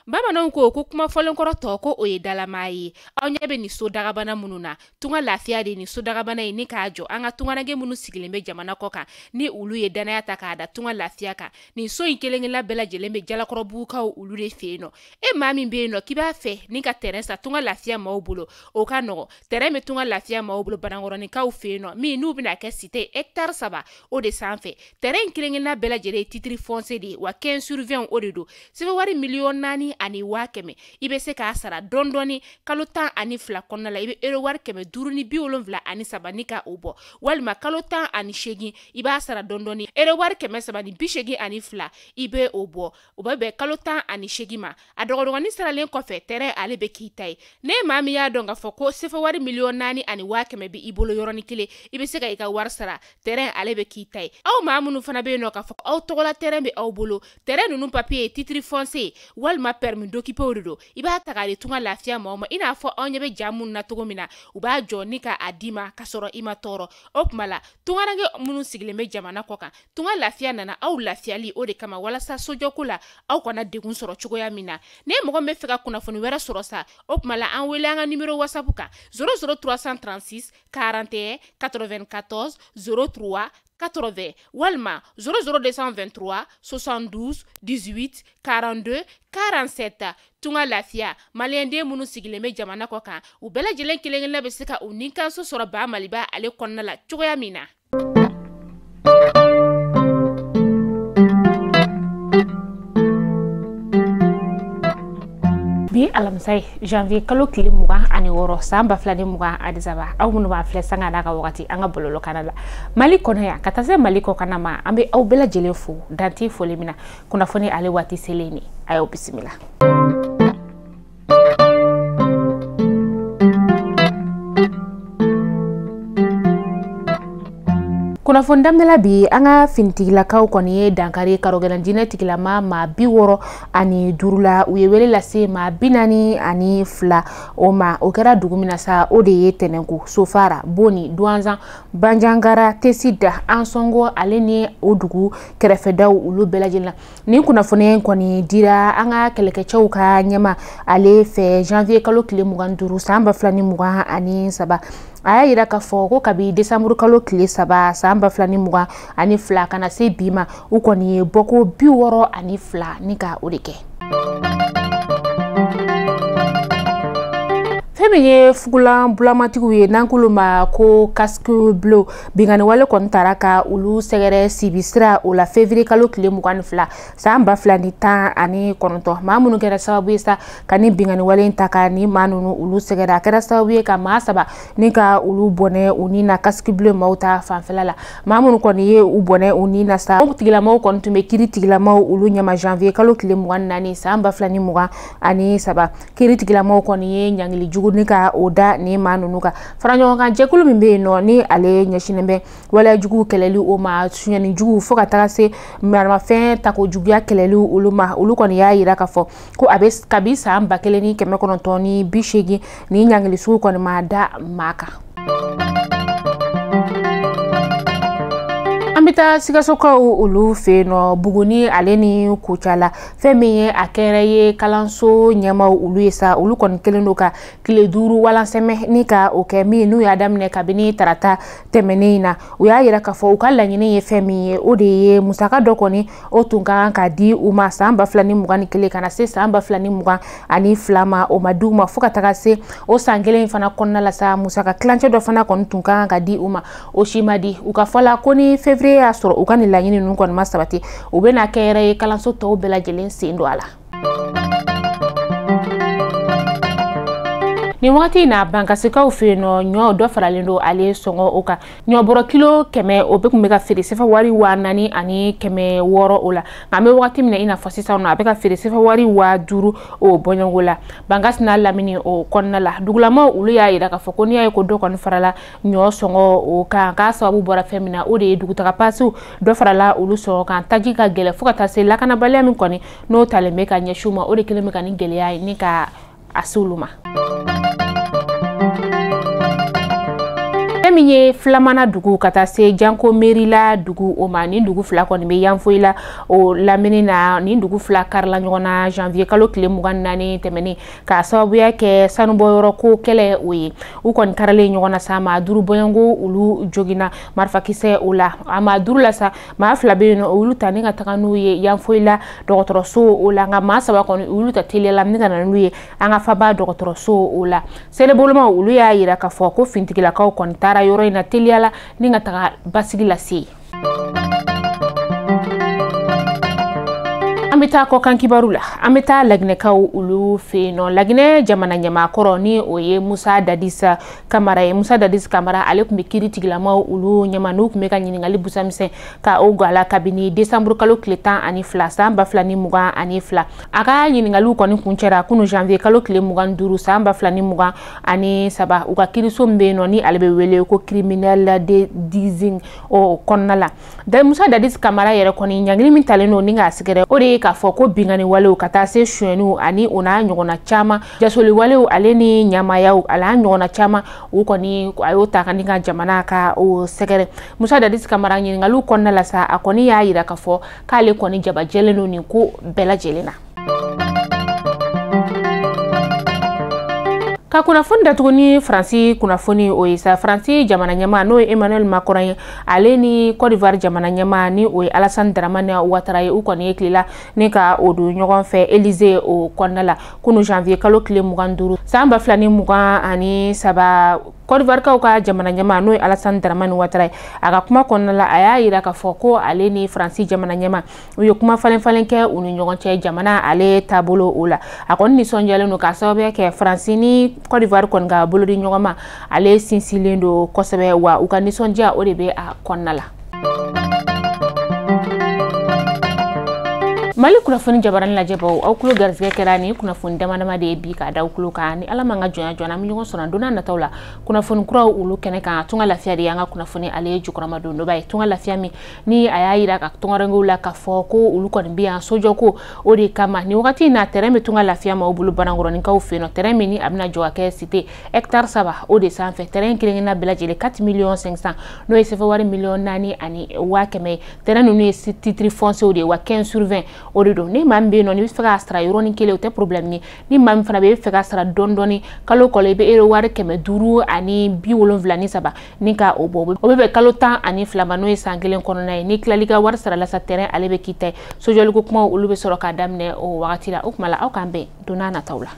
Bamananw ko ko kuma fɔlenkɔrɔ tɔ ko o ye dalamaa ye. Aw ɲɛ bɛ nin so dagabana minnu na, tunga lafiya de nin so dagabana ye ni k'a jɔ an ka tungaranke minnu sigilen bɛ jamana kɔ kan ni olu ye danaya ta k'a da tunga lafiya kan. Nin so in kelen-kelenna bɛɛ lajɛlen bɛ Jalakɔrɔbugukaw olu de fɛ yen nɔ. E maa min bɛ yen nɔ k'i b'a fɛ ni ka terrain san tunga lafiya maaw bolo, o ka nɔgɔ. Terrain bɛ tunga lafiya maaw bolo Banankɔrɔninkaw fɛ yen nɔ, min n'u bɛna kɛ cité hectare 3 o de sanfɛ. Terrain in kelen-kelenna bɛɛ lajɛlen ye titre foncier de ye, wa 15 sur 20 o de don. Sɛbɛn wari 4,1 million i bɛ se k'a sara dɔɔni dɔɔni kalo 12 kɔnɔna la. I bɛ euro wari 573 ni ka o bɔ, walima kalo 18 i b'a sara dɔɔni dɔɔni euro wari 382 i bɛ o bɔ. O bɛ bɛn kalo 18 ma. A dɔgɔdɔgɔnin saralen kɔfɛ, terrain ale bɛ k'i ta ye. Ne maa min y'a dɔn k'a fɔ ko sefa wari 4,1 million bɛ i bolo yɔrɔnin kelen, i bɛ se ka i ka wari sara, terrain ale bɛ k'i ta ye. Aw maa minnu fana bɛ yen nɔ k'a fɔ aw tɔgɔla terrain bɛ aw bolo, terrain ninnu papier ye titre foncier walima permis d'occuper de don, i b'a ta k'a di tunga lafiya maaw ma. I n'a fɔ anw ɲɛ bɛ ja minnu na cogo min na, u b'a jɔ ni k'a d'i ma k'a sɔrɔ i ma tɔɔrɔ. O tuma la tungaranke minnu sigilen bɛ jamana kɔ kan, tunga lafiya nana aw lafiyali o de kama, walasa sojɔko la aw kana degun sɔrɔ cogoya min na. Ne mɔgɔ min bɛ fɛ ka kunnafoni wɛrɛ sɔrɔ sa, o tuma la an wele an ka numéro WhatsApp kan 00 336 41 94 03 80 walima 00 223 72 18 42 47. Tunga lafiya maliyɛnden minnu sigilen bɛ jamana kɔ kan, u bɛɛ lajɛlen kelen-kelenna bɛ se ka u nikanso sɔrɔ Ba Maliba ale kɔnɔna la cogoya min na. Bi alamisa ye janvier kalo tile 26 san 2023. Aw minnu b'a filɛ sanga n'a ka wagati an ka bɔlɔlɔ kana la Mali kɔnɔ yan ka taa se Mali kɔkanna ma, an bɛ aw bɛɛ lajɛlen fo dan tɛ foli min na. Kunnafoni ale waati selen ni a y'aw bisimila. Kunnafoni daminɛ bi, an ka finitigilakaw kɔni ye dankari karogɛlɛn diinɛ tigilama maa 65 la. U ye wele lase maa 42 o ma. O kɛra dugu min na sa, o de ye Tɛnɛnku, Sofara, Boni, Duwanzan, Banjangara, Tesida, Ansɔngo ale ni o dugu kɛrɛfɛdaw olu bɛɛ lajɛlen la. Nin kunnafoni in kɔni dira an ka kɛlɛkɛcɛw ka ɲɛma ale fɛ janvier kalo tile 25 san 2023. A y'a yira k'a fɔ ko kabi décembre kalo tile 3 san 2022 ka na se bi ma, u kɔni ye bɔko 62 ni ka o de kɛ. Fɛn min ye fugulan bulamatigiw ye n'an k'olu ma ko casque bleu, binkanni wale kɔni taara ka olu sɛgɛrɛ sibi sira o la février kalo tile 22 san 2019. Maa minnu kɛra sababu ye sa ka ni binkanni wale in ta ka ni maa ninnu olu sɛgɛrɛ, a kɛra sababu ye ka maa 3 ni ka olu bɔnɛ u ni na casque bleu maaw ta fanfɛla la. Maa minnu kɔni ye u bɔnɛ u ni na sa, o tigilamɔgɔw kɔni tun bɛ kiiri tigilamɔgɔw olu ɲɛma janvier kalo tile 24 san 2023. Kiiri tigilamɔgɔw kɔni ye ɲangili jugu ni ka o da ni maa ninnu kan. Fara ɲɔgɔn kan jɛkulu min bɛ yen nɔ ni ale ɲɛsinnen bɛ waleya jugu kɛlɛli o ma, suɲɛni jugu fo ka taga se maramafɛn tako juguya kɛlɛli olu ma, olu kɔni y'a yira k'a fɔ ko a bɛ kabi san 1980 ni ɲangili sugu kɔni ma da maa kan. An bɛ taa Sikasokaw olu fɛ yen nɔ, Buguni ale ni Kucala. Fɛn min ye a kɛra ye kalanso ɲɛmaw olu ye sa, olu kɔni kelen don ka tile 5 walansɛmɛ ni ka o kɛ, min n'u y'a daminɛ kabini tarata tɛmɛnen in na. U y'a yira k'a fɔ u ka laɲini ye fɛn min ye, o de ye musaka dɔ kɔni o tun ka kan ka di u ma san 2021 ka na se san 2022 ma, o ma di u ma fo ka taga se o san kelen in fana kɔnɔna la sa, musaka tilancɛ dɔ fana kɔni tun ka kan ka di u ma, o si ma di. U ka fɔ la ko ni février y'a sɔrɔ u ka nin laɲini ninnu kɔni ma sabati, u bɛna kɛ yɛrɛ ye kalanso tɔw bɛɛ lajɛlen sen don a la. Nin wagati in na Bankasikaw fɛ yen nɔ, ɲɔ dɔ faralen don ale sɔngɔ o kan. Ɲɔ bɔrɔ kilo 100 o bɛɛ tun bɛ ka feere sefa wari 4600 o la, nka an bɛ wagati min na i n'a fɔ sisan nɔ, a bɛ ka feere sefa wari 5000 o bɔɲɔgɔnko la. Bankasi n'a lamini o kɔnɔna la, dugulamaw olu y'a yira k'a fɔ ko n'i y'a ye ko dɔ kɔni farala ɲɔ sɔngɔ o kan, k'a sababu bɔra fɛn min na, o de ye dugutaga pasiw dɔ farala olu sɔngɔ kan, taji ka gɛlɛ fo ka taa se lakanabaliya min kɔni n'o talen bɛ ka ɲɛsin u ma, o de kɛlen bɛ ka nin gɛlɛya ye ni ka a se olu ma. Fɛn min ye filamana dugu ka taa se Janko Merila dugu o ma, nin dugu fila kɔni bɛ Yanfoyila o lamini na. Nin dugu fila karila ɲɔgɔn na janvier kalo tile 24 tɛmɛnen k'a sababuya kɛ sanubɔyɔrɔ ko kɛlɛ o ye. U kɔni karalen ɲɔgɔn na sa, maa 5 bɔɲɔgɔnko olu joginna marifakisɛ o la. A maa 5 la sa, maa 2 bɛ yen nɔ, olu ta ni ka taga n'u ye Yanfoyila dɔgɔtɔrɔso o la, nka maa 3 kɔni olu ta teliya la ni ka na n'u ye an ka faba dɔgɔtɔrɔso o la. Selebolomaw olu y'a yira k'a fɔ ko fintigilakaw kɔni taara yɔrɔ in na teliya la ni ka taga basigi lase. An bɛ taa kɔkan kibaru la. An bɛ taa Laginɛkaw olu fɛ yen nɔ. Laginɛ jamana ɲɛmaakɔrɔ ni o ye Musa Dadis Kamara ye. Musa Dadis Kamara ale tun bɛ kiiri tigilamaw olu ɲɛma, n'u tun bɛ ka ɲininkali busamisɛn ka o gala kabini décembre kalo tile 12 san 2022. A ka ɲininkaliw kɔni kuncɛra kunu janvier kalo tile 25 san 2023. U ka kiiriso min bɛ yen nɔ ni ale bɛ wele ko criminel de Dizing o kɔnɔna la. Musa Dadis Kamara yɛrɛ kɔni ɲangili min talen don ni k'a sɛgɛrɛ, o de ye k'a fɔ ko binkanni walew ka taa se sonyɛniw ani o n'a ɲɔgɔnna caman, jasoli walew ale ni ɲamayaw ale n'a ɲɔgɔnna caman, u kɔni a y'o ta ka ni ka jamana ka o sɛgɛrɛ. Musa Dadis Kamara ɲininkaliw kɔnɔna la sa, a kɔni y'a yira k'a fɔ k'ale kɔni jabajɛlen don nin ko bɛɛ lajɛlen na. Ka kunnafoni datugu ni Faransi kunnafoni o ye sa, Faransi jamana ɲɛmaa n'o ye Emmanuel Macron ye, ale ni Côte d'Ivoire jamana ɲɛmaa ni o ye Alassane Dramane Ouattara ye, u kɔni ye tilela ni ka o don ɲɔgɔn fɛ Élysée o kɔnɔna la kunu janvier kalo tile 25 san 2023. Côte d'Ivoire kaw ka jamana ɲɛmaa n'o ye Alassane Dramane Ouattara ye, a ka kuma kɔnɔna la a y'a yira k'a fɔ ko ale ni Faransi jamana ɲɛmaa u ye kuma falen falen kɛ u ni ɲɔgɔn cɛ jamana ale taabolo o la. A kɔni nisɔndiyalen don k'a sababuya kɛ Faransi ni Côte d'Ivoire kɔni ka bolo di ɲɔgɔn ma ale sinsinlen don kosɛbɛ, wa u ka nisɔndiya o de bɛ a kɔnɔna la. Mali kunnafoni jabarani lajɛbaw, aw tulo garisɛgɛ kɛra ni kunnafoni dama dama de ye bi k'a da aw tulo kan. Ni Ala m'an ka jɔnya jɔn, an bɛ ɲɔgɔn sɔrɔ don n'a nataw la kunnafoni kuraw olu kɛnɛ kan. Tunga lafiya de y'an ka kunnafoni ale jukɔrɔma don dɔba ye. Tunga lafiya min ni a y'a yira ka tungarankew la k'a fɔ ko olu kɔni bɛ yan sojɔko o de kama. Nin wagati in na terrain bɛ tunga lafiya ma u bolo Banankɔrɔninkaw fɛ yen nɔ. Terrain min ni a bɛna jɔ ka kɛ cité hectare 3 o de sanfɛ. Terrain kelen-kelenna bɛɛ lajɛlen 4 500 000 n'o ye CFA wari 4,1 million ye. Terrain ninnu ye titre foncier de ye wa 15/20 o de don. Ni maa min bɛ yen nɔ n'i bɛ fɛ k'a sara yɔrɔnin kelen o tɛ problème ye. Ni maa min fana bɛ yen i bɛ fɛ k'a sara dɔɔni dɔɔni kalo kalo, i bɛ euro wari 573 ni ka o bɔ, o bɛ bɛn kalo 12 ma n'o ye san kelen kɔnɔna ye. N'i tilal'i ka wari sara la sa, terrain ale bɛ k'i ta ye. Sojɔliko kumaw olu bɛ sɔrɔ k'a daminɛ o wagati la. O tuma la aw k'an bɛn don n'a nataw la.